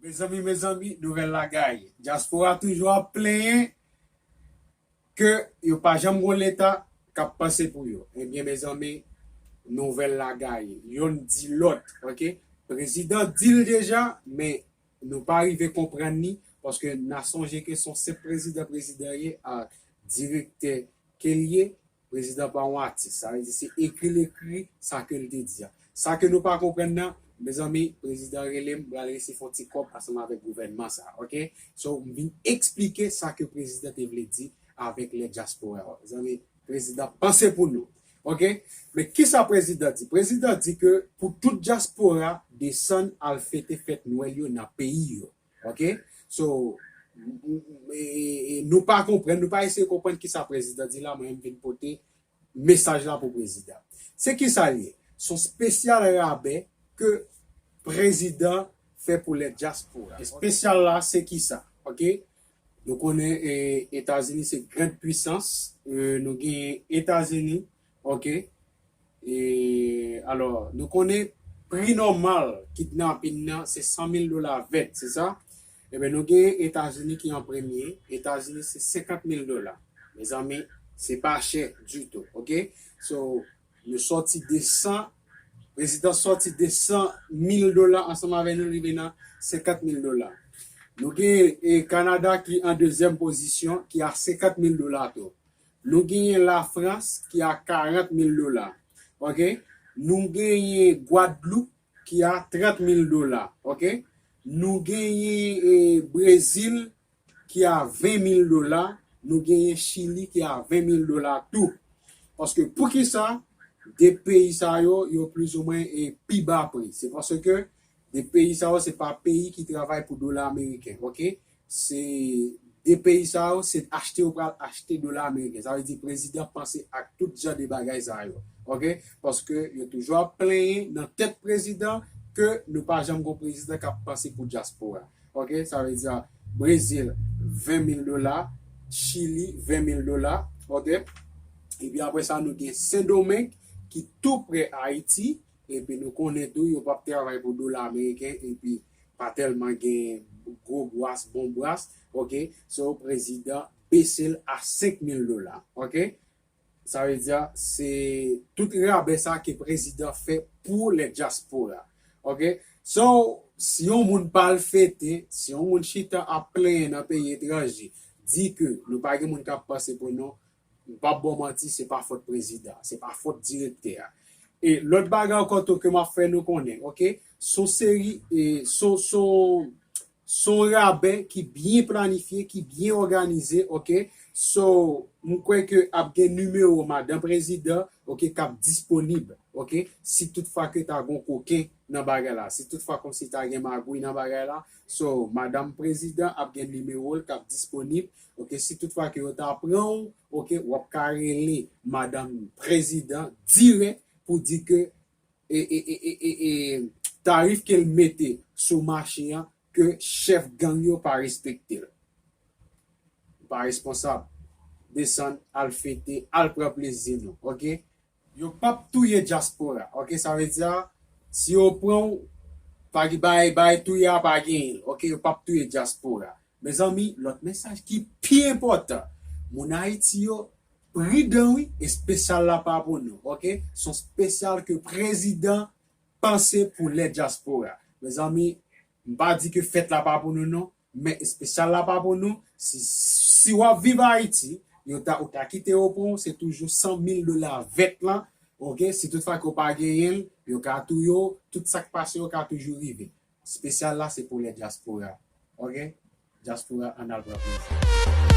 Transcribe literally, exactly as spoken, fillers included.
Mezanmi, mezanmi, nouvèl la gaye. Dyaspora toujou ap plenyen ke yo pa janm gon leta k ap panse pou yo. Ebyen, mezanmi, nouvèl la gaye. Yonn di lòt, oke? Prezidan di l deja, men nou pa rive konprann li, paske n a sonje ke se yon senp prezidan, prezidan ye, a direktè ke l ye, prezidan pa yon atis. Sa vle di se ekri l ekri sa ke l te di a. Sa ke nou pa konprann nan, mezanmi, prezidan rele m, m pral resi fè yon ti kòb ansanm avèk gouvènman sa, oke? So, m vin eksplike sa ke prezidan te vle di avèk lè dyaspora. Mezanmi, prezidan panse pou nou, oke? Men kisa prezidan di? Prezidan di ke pou tout dyaspora desann al fete fèt Nwèl yo nan peyi yo, oke? So, m- m- e- e- nou pa konprann, nou pa eseye konprann kisa prezidan di la, mwen m vin pote mesaj la pou prezidan. Se kisa l ye? Se yon spesyal rabè ke prezidan fè pou lè dyaspora. Espesyal la, se kisa? Oke? Nou konnen e, Etazini se grand pwisans. E, nou genyen Etazini, oke? E, alò, nou konnen pri nòmal kidnapin nan se san mil dola vèt, se sa? Ebyen, nou genyen Etazini ki an premye. Etazini se senkant mil dola. Mezanmi, se pa chè ditou, oke? So, nou sòti de san, prezidan sòti de san mil dola ansanm avè nou, rive nan senkant mil dola. Nou gen e, Kanada ki an dezyèm pozisyon, ki a senkant mil dola tou. Nou genyen Lafrans ki a karant mil dola. Oke? Nou genyen Gwadloup ki a trant mil dola. Oke? Nou genyen e, Brezil ki a ven mil dola. Nou genyen Chili ki a ven mil dola tou. Paske poukisa de peyi sa yo, yo plizoumwen e, pi ba pri? Se paske de peyi sa yo, se pa peyi ki travay pou dola ameriken, oke? Se de peyi sa yo, se achte yo pral achte dola ameriken. Sa vle di prezidan panse ak tout jan de bagay sa yo, oke? Paske yo toujou ap plenyen nan tèt prezidan ke nou pa janm gon prezidan k ap panse pou dyaspora. Oke, sa vle di Brezil, ven mil dola, Chili, ven mil dola, oke. Epi apre sa, nou gen Sendomeng ki tou pre Ayiti, epi nou konnen tou, yo p ap travay pou dola ameriken, epi pa tèlman gen gwo bwas, bon bwas, oke. So, prezidan bese l a senk mil dola, oke. Sa vle di, se tout rabè sa ke prezidan fè pou lè dyaspora. Oke? So, si yon moun pa al fete, si yon moun chita ap plenyen nan peyi etranje, di ke nou pa gen moun k ap panse pou nou, m p ap ba w manti, se pa fòt prezidan, se pa fòt direktè a. E lòt bagay ankò tou ke m ap fè nou konnen, oke? Se yon seri, e, se yon, se yon, se yon rabè ki byen planifye, ki byen òganize, oke? So, m kwè ke ap gen nimewo madan prezidan, oke, k ap disponib, oke? Si toutfwa ke ta gon koken nan bagay la, si toutfwa kòmsi ta gen magouy nan bagay la, so, madan prezidan ap gen nimewo l k ap disponib, oke? Si toutfwa ke yo ta pran w, oke, w ap ka rele madan prezidan dirèk pou di ke e, e, e, e, e, e, tarif ke l mete sou mache an, ke chèf gang yo pa respekte l. Pa responsab. Desann, al fete, al pran plezi nou, oke? Yo p ap touye dyaspora, oke? Sa vle di, si yo pran w, pa gen bay, bay touye a pa genyen l, oke? Yo p ap touye dyaspora. Mezanmi, lòt mesaj ki pi enpòtan, moun Ayiti yo, pridan wi, espesyal la pa pou nou, oke? Se yon espesyal ke prezidan panse pou lè dyaspora. Mezanmi, m pa di ke fèt la pa pou nou non, men espesyal la pa pou nou. Si, si w ap viv Ayiti, yo ta, ou ta kite yo pran w, se toujou san mil dola vèt lan, oke? Si toutfwa ke w pa genyen l, yo ka touye w, tout sa k pase yo ka toujou rive. Espesyal la, se pou lè dyaspora. Oke? Dyaspora, ann al pran plezi.